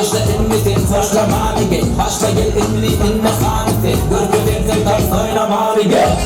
Başla emmisin taşlamani gel. Başla gel emmi inme hanisi. Gürgüdün sen oynamani gel.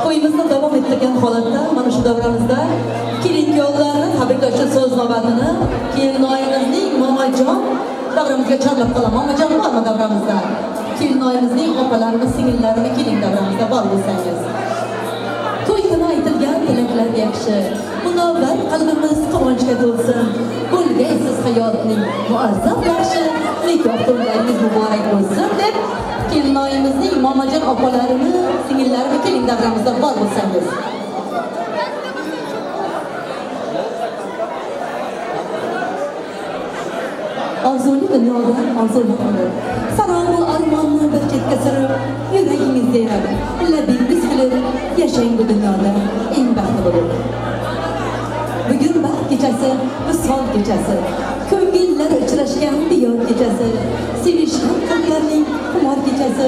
To'yimizni davom ettirgan holatda mana shu davramizda kelin-kuyovlarni tabriklashga so'z navbatini kelinoyimizning momajon davramizga chorlab qolaman. Momajon bormi davramizda? Kelinoyimizning opalarini, singillarini keling davramizda bor bo'lsangiz. To'y kuni aytilgan tilaklar yaxshi. Munavvar qalbimiz quvonchga to'lsin. Bo'lgaysiz hayotning muazzam baxshi. Nikoh to'ylaringiz muborak bo'lsin deb kelinoyimizning momajon opalarini, singillarini keling davramizda bor bo'lsangiz. Orzuli dunyoda orzuli umr. Sarobu armonni bir chetga surib, yuragingiz yayrab, labingiz kulib, yashang bu dunyoda eng baxtli bo'lib. Bugun baxt kechasi, visol kechasi, ko'ngillar uchrashgan diyor kechasi, sevishgan qalblarning xumor kechasi.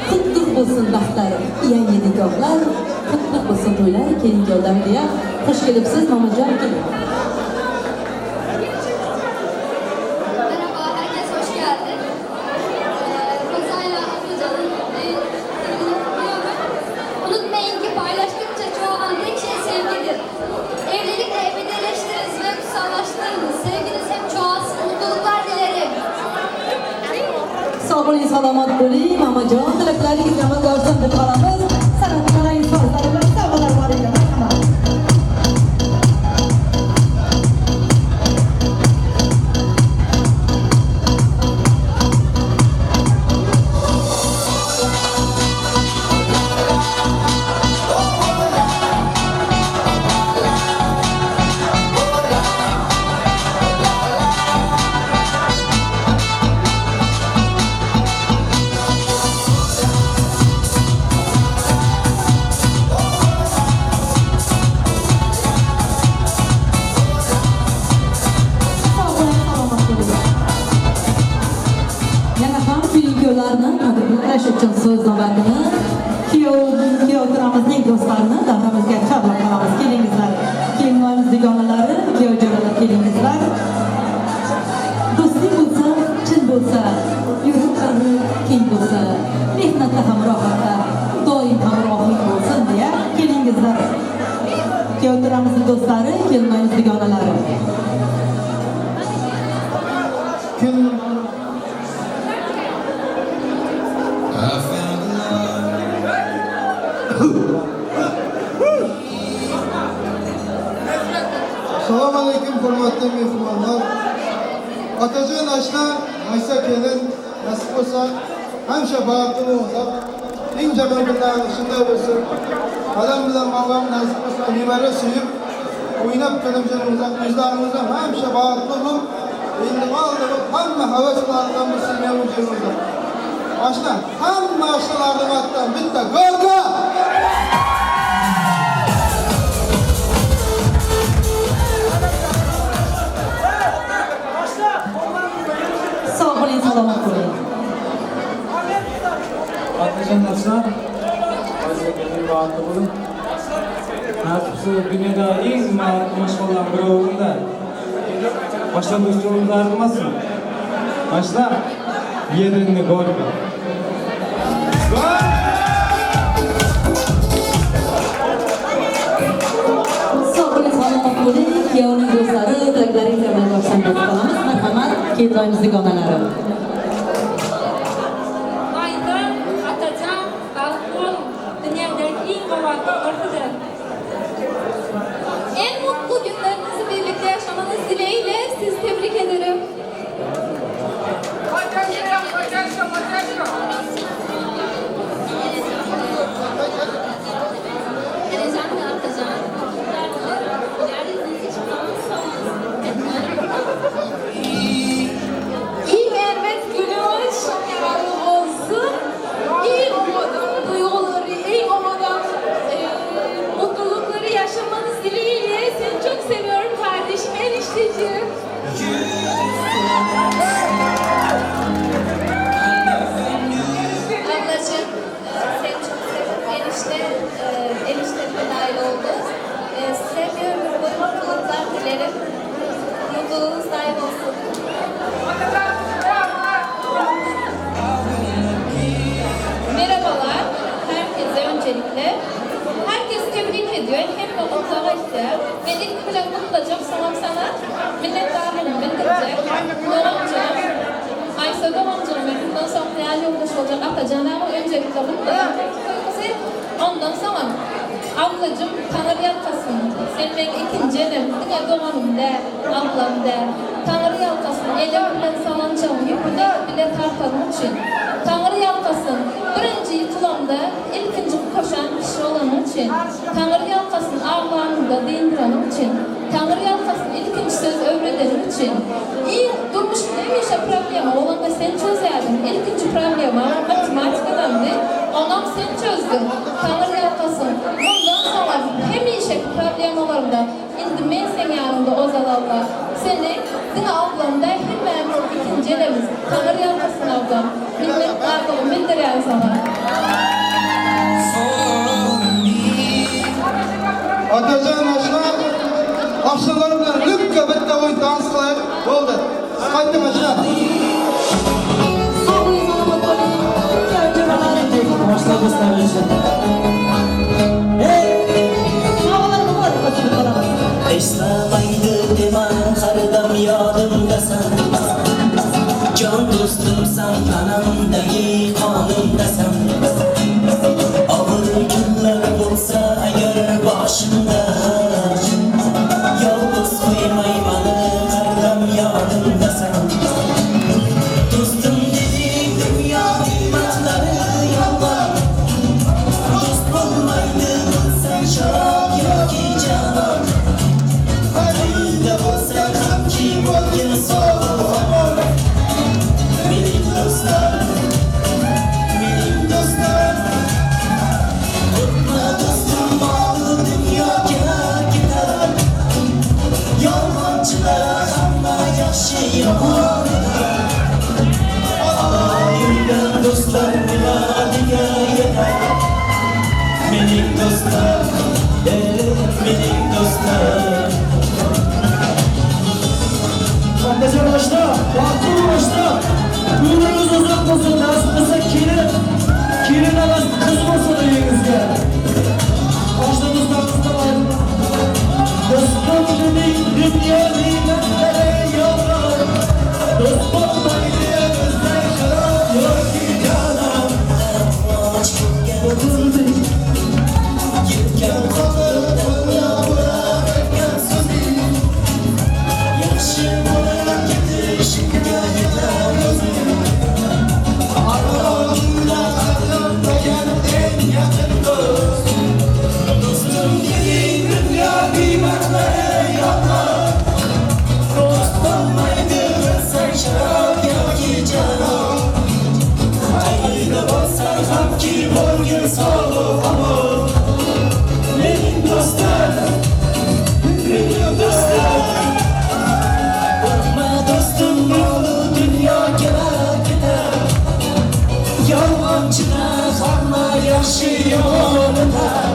Qutlug' bo'lsin baxtlar, yangi nikohlar, qutlug' bo'lsin to'ylar, kelin-kuyovlar deya xush kelibsiz, momajon keling. Merhaba, herkes hoş geldi. Roza'yla Atacan'ın düğününü kutluyorum. Unutmayın ki paylaştıkça çoğalan tek şey sevgidir. Evlilikle ebedileştiriniz ve kutsallaştırınız. Sevginiz hep çoğalsın, mutluluklar dilerim. Sog' bo'ling, salomat bo'ling, momajon. Tilaklaringiz amalga oshsin deb qolamiz. San'at insonlari bilan sovg'alar bor ekan. Marhamat. Sog' bo'ling, salomat bo'ling. Yana ham kelin-kuyovlarni tabriklash uchun so'z navbatini kuyov turamizning do'stlarini davramizga chorlab qolamiz. Kelingizlar. Kelinoyimiz dugonalari, kuyov jo'ralar kelingizlar. Do'stlik bo'lsa, chin bo'lsa, yurak qirri keng bo'lsa, mehnatda ham rohatda doim hamrohing bo'lsin deya kelingizlar. Kuyov turamizning do'stlari, kelinoyimiz dugonalari. Kun I found love. Salam aleyküm hürmetli mehmonlar. Atacan aşna, Aysa kelin, nasip olsa, həmişə baxtlı olsa, eng jaman kunlarning shunday bo'lsin. Adam bilan babam nasip olsa, nevara suyib, o'ynab kulib yuzlarimizda həmişə baxtlı bo'lib, endi oldi hamma havas qiladigan bo'lsin mening joyimizda. Oshna, hamma oshnalarning otidan bitta gorka! Sog' bo'ling, salomat bo'ling. Atacan aşna, Aysa kelin baxtli bo'ling. Nasibsi dunyoda eng baxtli mashg'ullar biri bo'lingda. Boshlang'ich yo'limiz ayrilmasin. Aşna, yerini gorka. Gol! Sog' bo'ling, salomat bo'ling. Kuyovning do'stlari, tilaklaringiz amalga oshsin deb qolamiz. Marhamat, kelinoyimiz dugonalari. Aydın, Atacan, baxtli bo'ling. Dunyodagi eng quvvatli o'rtadir. En mutlu günlerinizi birlikte yaşamanız dileğiyle sizi tebrik ederim. Erecan ve Atacan, mutluluklar dilerim. Yeryüzünüz hiçbir zaman solmasın. İlk elbet günümüz yararlı olsun. İyi olmadan duyguları, iyi olmadan Dogamjygym, Aýsa dogamjygym we bundan soň ýan ýoldaş boljak Atajan aga önjelikle gutlaýan toýumyzy. Ondan soňam ablajym Taňry ýalkasyn. Sen meň ikinji enem, diňe doganym däl, ablam däl. Taňry ýalkasyn, enem bilen salançagyň ýüpüni bile tartanyň üçin. Taňry ýalkasyn, birinji ýykylamda ilkinji koşan kişi bolanyň üçin. Taňry ýalkasyn, aglanymda dyndyranyň üçin. Taňry ýalkasyn, ilkinji söz öwredeniň üçin. Iň durmuşymda hemişe problema bolanda sen çözýärdiň. Ilkinji problemam matematikadandy, onam sen çözdüň. Taňry ýalkasyn. Mundan soňam hemişeki problemalarymda indi men seň ýanyňda ozal Alla. Seni diňe ablam däl hemmämiziň ikinji enemiz. Taňry ýalkasyn ablam. Minnetdarlygymy bildirýän saňa. Otajon oshna oshnalari bilan lukka bitta o'yin dans qilaylik. Bo'ldi. Siz qaytding oshna. Sog' bo'ling, salomat bo'ling. Jo'ralarim. Oshna do'stlar uchun. Sovg'alar muborak bo'lsin deb qolamiz. Eslamaydi dema har dam yodimdasan. Jon do'stimsan, tanamdagi qonimdasan. Og'ir kunlar bo'lsa agar boshimda, yolg'iz qo'ymay mani har dam yonimdasan. Do'stim deding dunyo ne'matlari yolg'on. Do'st bo'lmaydi bilsang sharob yoki janon. Qayda bo'lsang hamki bo'lgin sog' omon. Mening do'stim, mening do'stim. Qo'rqma do'stim, mol dunyo kelar ketar. Yolg'onchilar hamma yaxshi yomon etar. Yurgan do'stlar murodiga yetar. Mening do'stim, mening do'stim. Otajon oshna, baxtli oshna. Umringiz uzoq bo'lsin, nasib bo'lsa kelin, kelin emas qiz bo'lsin uyingizga. Oshna do'stlarimizdan ayrilma. Do'stim deding dunyo ne'matlari yolg'on. Do'st bo'lmaydi bilsang sharob yoki janon. Yetgan qo'ldan so'zing. Yaxshi bo'lib ketishingga yetar o'zing. Armonda qadrlagan eng yaqin do'st. Do'stim deding dunyo ne'matlari yolg'on. Do'st bo'lmaydi bilsang sharob yoki janon. Qayda bo'lsang hamki bo'lgin sog' omon. Mening do'stim, mening do'stim. Qo'rqma do'stim, mol dunyo kelar ketar. Yolg'onchilar hamma yaxshi yomon o'tar.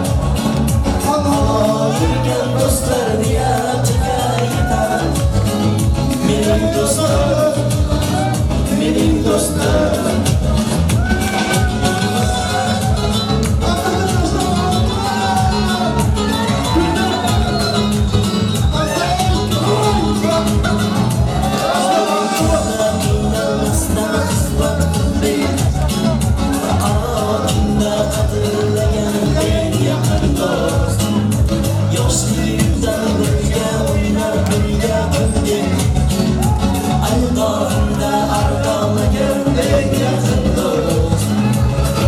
Yurgan do'stlar niyatiga yetar. Mening do'stim, mening do'stim. Yoshligimdan birga o'ynab, birga kuldik. Aldohimda ardolagan eng yaqin do'st.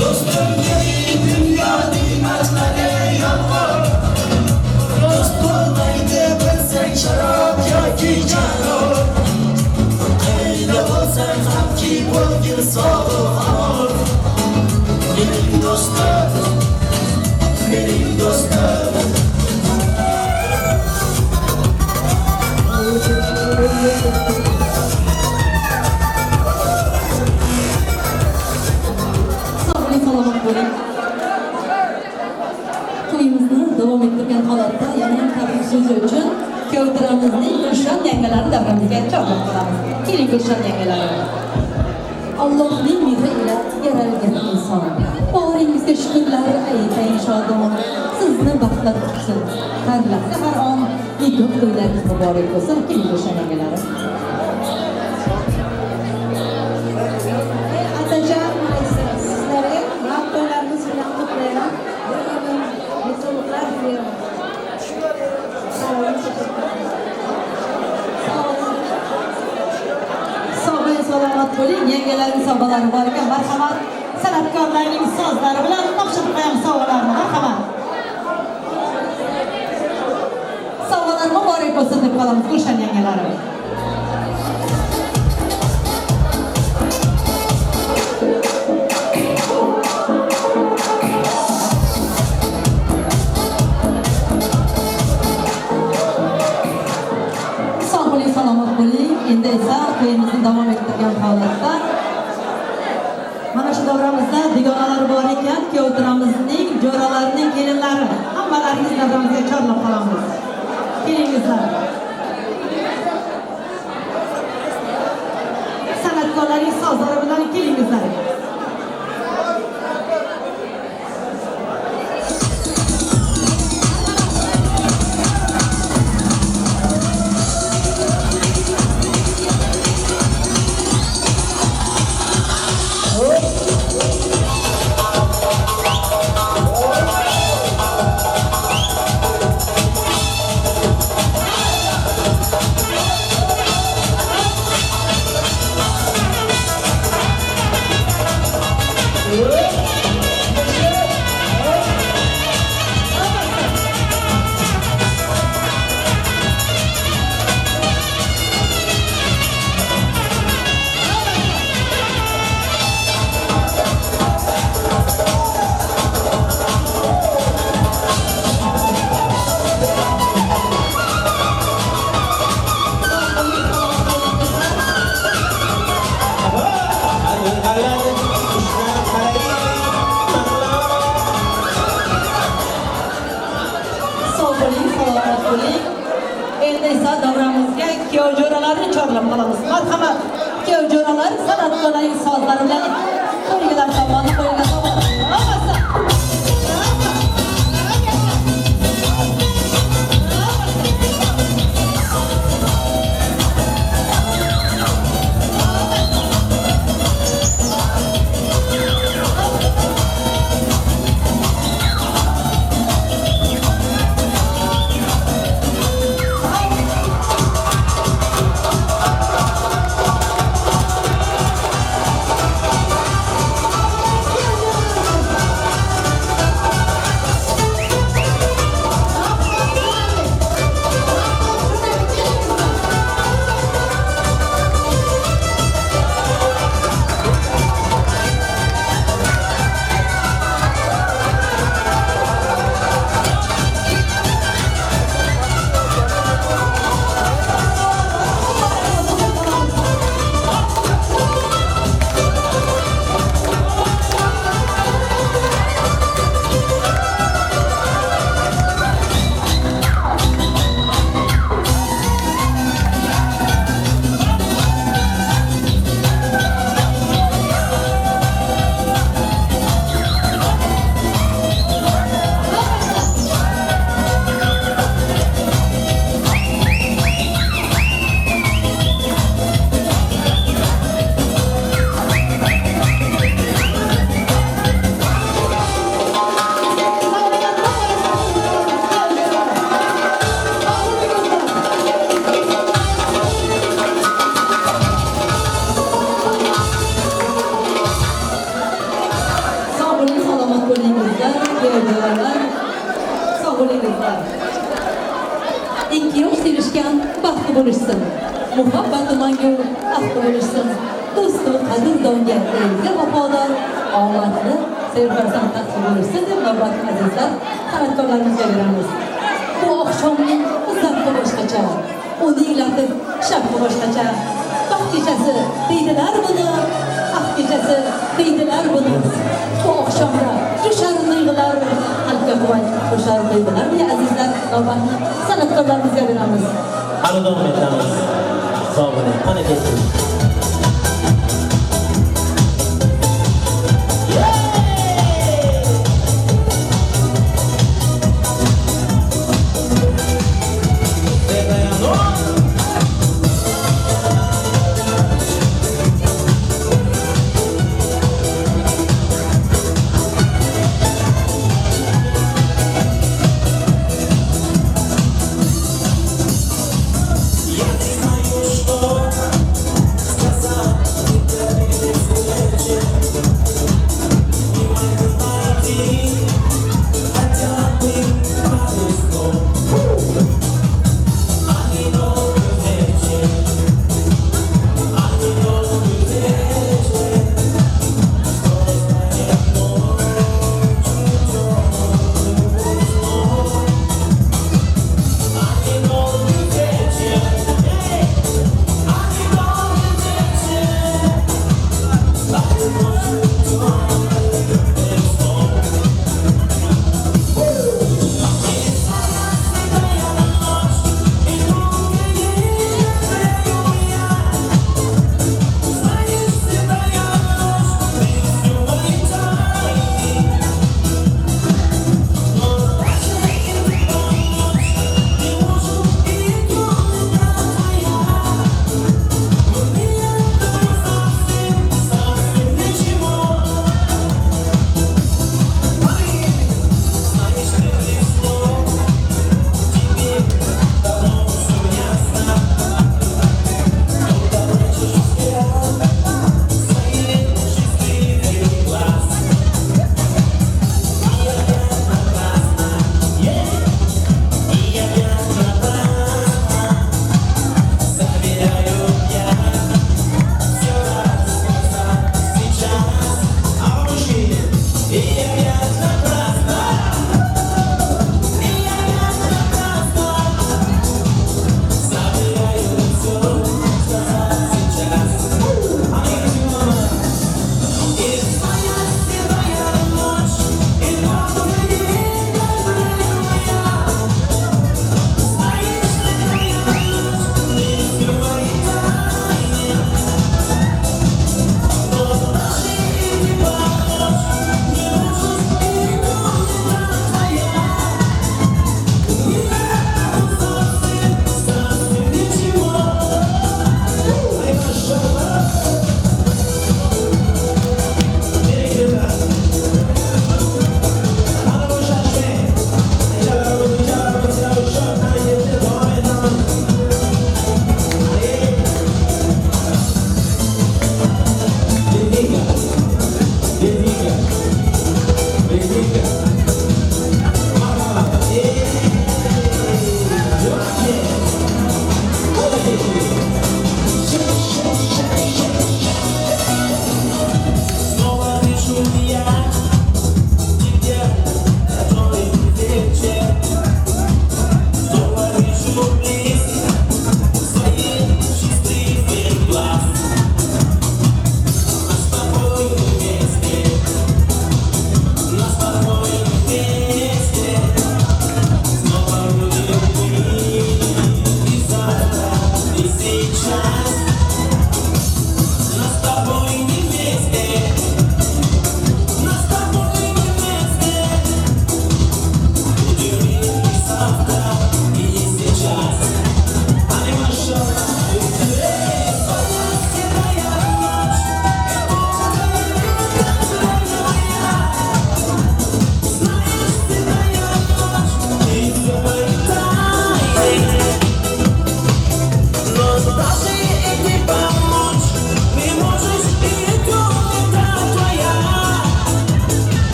Do'stim deding dunyo ne'matlari yolg'on. Do'st bo'lmaydi bilsang sharob yoki janon. Qayda bo'lsang hamki bo'lgin sog' omon. Mening do'stim, mening do'stim. Sog' bo'ling, salomat bo'ling. To'yimizni davom ettirgan holatda yana ham tabrik so'zi uchun kuyovtiramizning Gulshan yangalari davramizga chorlab qolamiz. Keling Gulshan yangalari. Allohning mehri ila yaralgan inson. Boringizga shukrlar aytang shodon. Sizni baxtlar kutsin. Har lahza har on nikoh to'ylaringiz muborak bo'lsin. Keling Gulshan yangalari. Yangalarning sovg'alari bor ekan. Marhamat, san'atkorlarning sozlari bilan topshirib qo'yamiz sovg'alarni. Marhamat. Sovg'alar muborak bo'lsin deb qolamiz Gulshan yangalari. Sog' bo'ling, salomat bo'ling. Endi esa to'yimizni davom ettirgan holatda mana shu davramizda dugonalari bor ekan, kuyovtiramizning jo'ralarining kelinlari. Hammalaringiz davramizga chorlab qolamiz. Kelingizlar. San'atkorlarning sozlari bilan kelingizlar. Sog' bo'ling, salomat bo'ling. Endi esa davramizga kuyov jo'ralarni chorlab qolamiz. Marhamat, kuyov jo'ralar san'atkorlarning sozlari bilan qo'yinglar tomonni, qo'yinglar tomonni. Hammasi. Sog' bo'ling, salomat bo'lingizlar, kuyov-jo'ralar. Sog' bo'lingizlar. Ikki yosh sevishgan baxtli bo'lishsin. Muhabbati mangu ahdi bo'lishsin. Do'stu qadrdonga elga vafodor, omadli serfarzand taxti bo'lishsin deb navbatni azizlar san'atkorlarimizga beramiz. Bu oqshomning zavqi boshqacha, uning latif shavqi boshqacha. Baxt kechasi deydilar buni, baxt kechasi deydilar buni. Bu oqshomda jo'shar tuyg'ular, qalbga quvonch qo'shar tuyg'ular. Deya azizlar navbatni san'atkorlarimizga beramiz. Hali davom etamiz. Sog' bo'ling. Qani ketdik.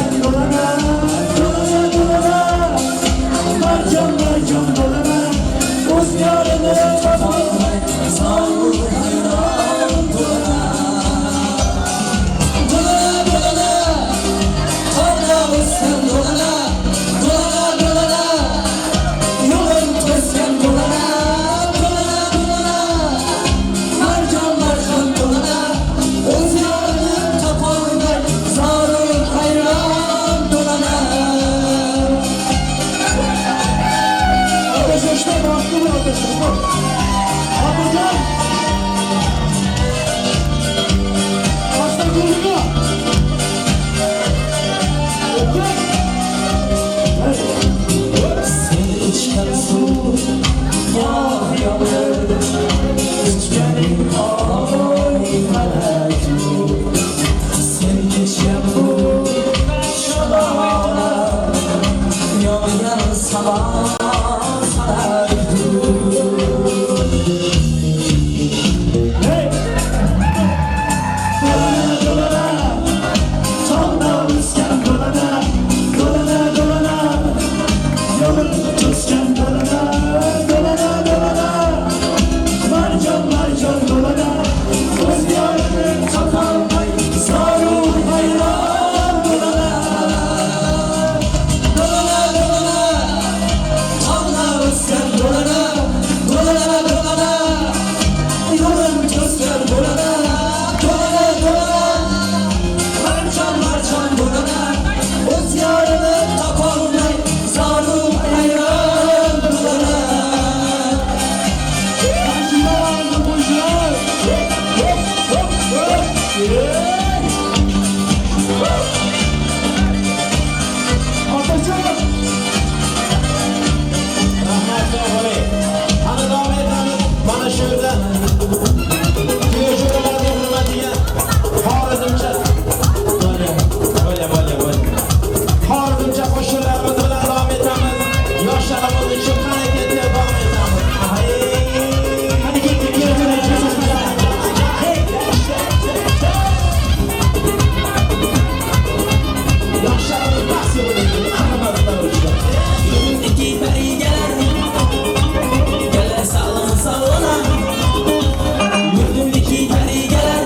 Dolana dolana, dolana dolana, Marjon marjon dolana, o'z yorini topolmay zoru hayron dolana. Dolana dolana, tog'da o'sgan dolana, dolana dolana, yo'lin to'sgan dolana, dolana dolana, marjon marjon dolana, o'z yorini topolmay zoru hayron dolana. Ateşte baktı mı ateşte? Atacan! Başta gururlu! Sen içken suv yog' yog'ir, ichganing oy falak. Sen kechgan bu shalola, yongan samo falak. Hey! Dolana dolana, tog'da o'sgan dolana, dolana dolana, yo'lin to'sgan dolana, dolana dolana, marjon marjon dolana, o'z yorini topolmay zoru hayron dolana. Dolana dolana, tog'da o'sgan dolana, dolana dolana, yo'lin to'sgan dolana, dolana dolana, marjon marjon dolana, o'z yorini topolmay zoru hayron dolana. Marjon marjon! Hop hop hop! Hey! Atacan! Rahmat sog' Qani davom etamiz. Mana shu yerda kuyov-jo'ralarning hurmatiga Xorazmcha bo'lya, bo'lya, bo'lya, bo'lya. Xorazmcha qo'shiqlarimiz bilan davom etamiz. Yoshlarimiz uchun qani ketdi davom etamiz. Hey! Hadi ketdik, kuyov-jo'ralar. Hey! Yoshlarimiz baxtli bo'ling. Hammasidan uchun. Yurtimdagi parigalar kelar salom salona. Yurtimdagi parigalar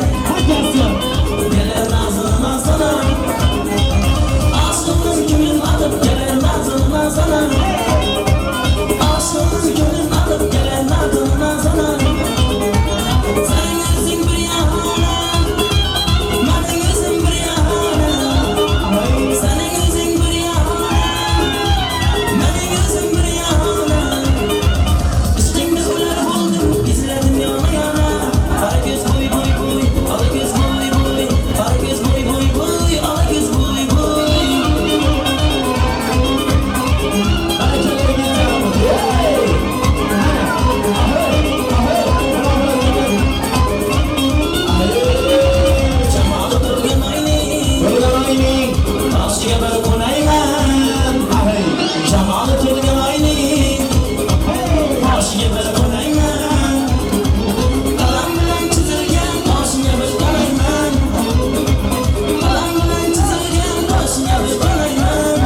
kelar nazı nazana. Aşkımın gülün alıp kelar nazı nazana. Aşkımın gülün alıp kelar nazı nazana. Senin özün bir yana, benim özüm bir yana. Senin özün bir yana, benim özüm bir yana. Ishqingni o'lar bo'ldim, izladim yana yana. Qara ko'z bo'y bo'y bo'y, ola ko'z bo'y bo'y, qara ko'z bo'y bo'y bo'y, ola ko'z bo'y bo'y. Jamoli turgan oyning, boshiga bir qo'nayman. Jamoli turgan oyning, boshiga bir qo'nayman. Qalam bilan chizilgan boshiga bir qo'nayman. Qalam bilan chizilgan boshiga bir qo'nayman.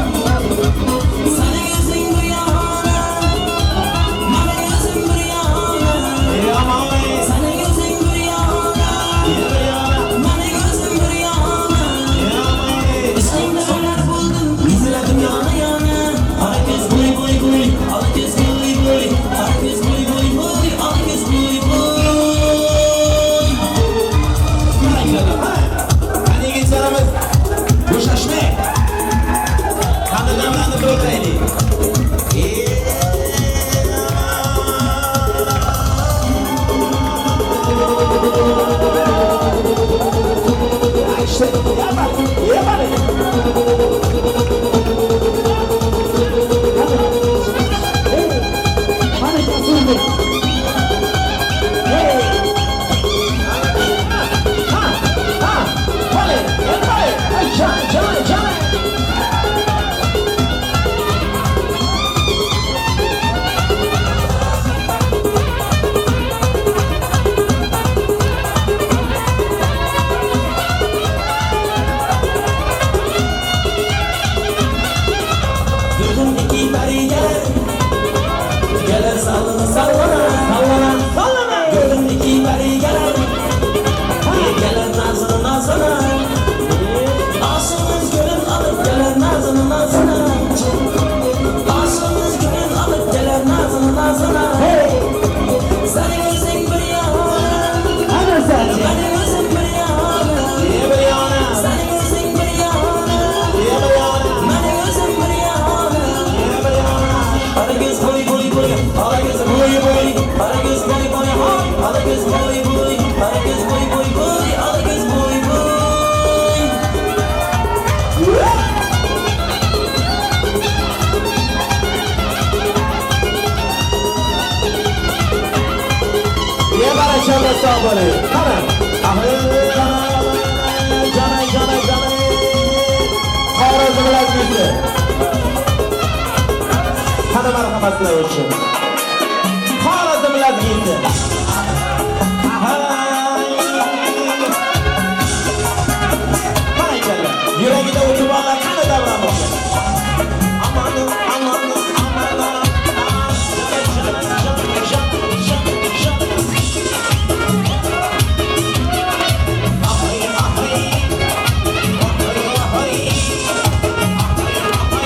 Sening o'zing bir yona, mening o'zim bir yona. Sening o'zing bir yona, mening o'zim bir yona. Ishqingda o'lar bo'ldim, izladim yona yana. Qara ko'z bo'y bo'y bo'y, ola ko'z bo'y bo'y, qara ko'z bo'y bo'y Sog' bo'ling. Qani. Jonay, jonay, jonay. Xorazm viloyati. Qani, marhamat sizlar uchun. Xorazm viloyati. Ahay. Barakalla. Yuragida o'ti borlar qani davron bo'lsin. Aman, aman, aman. Jon, jon, jon, jon. Ahay, ahay. Ahay, ahay. Ahay, ahay.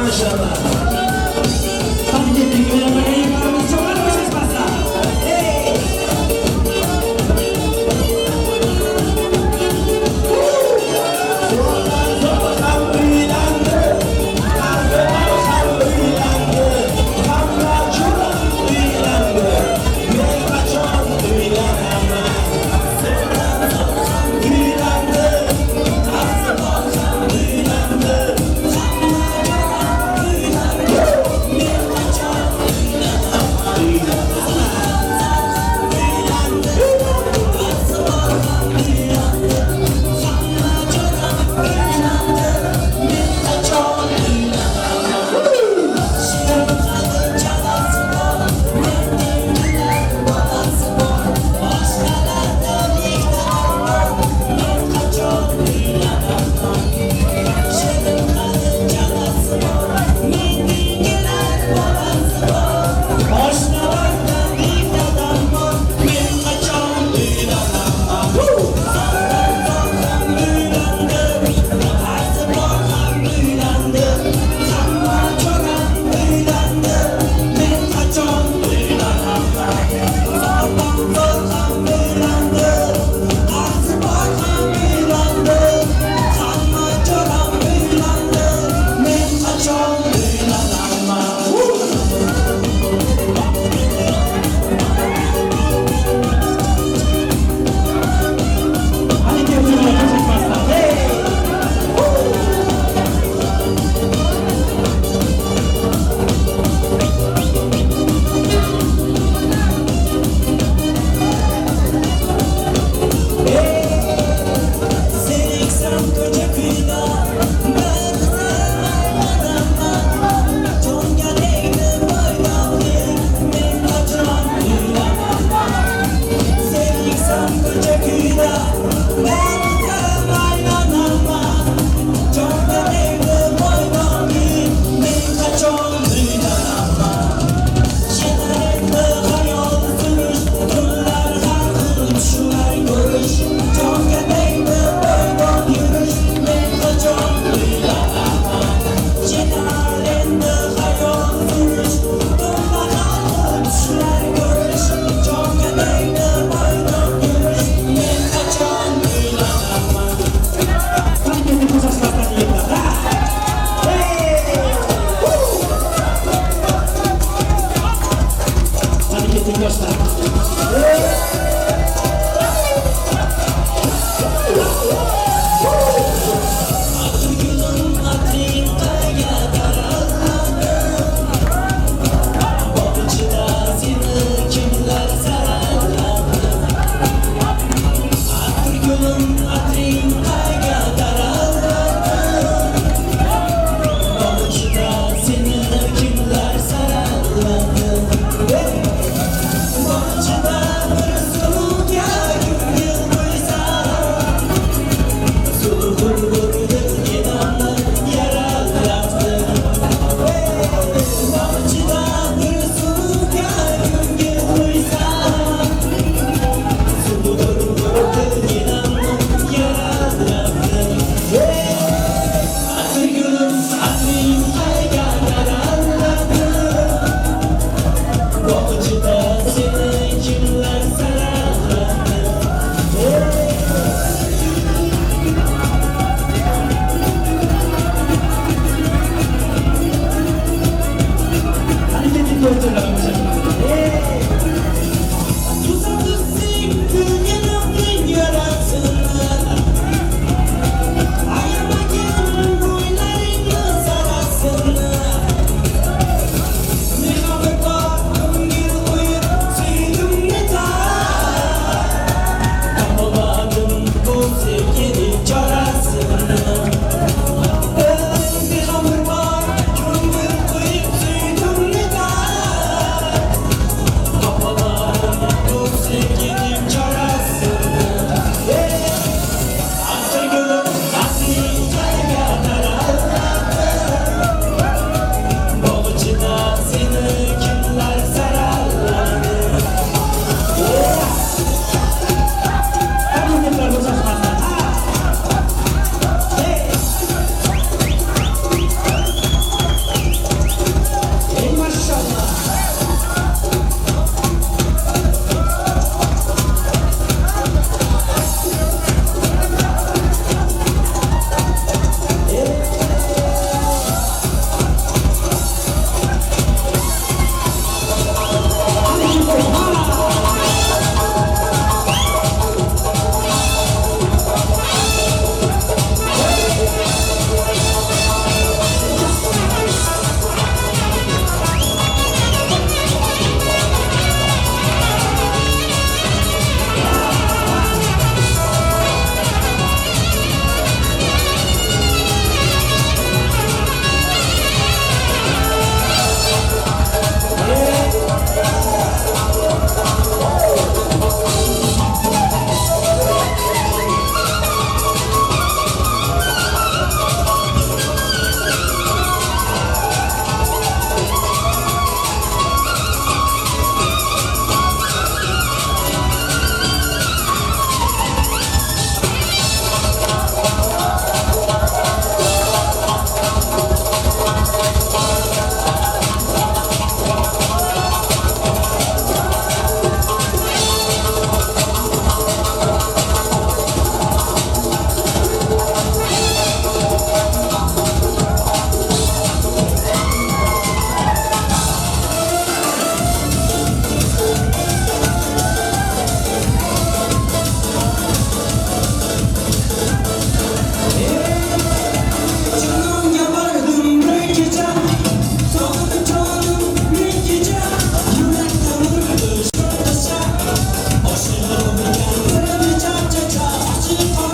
Maşallah.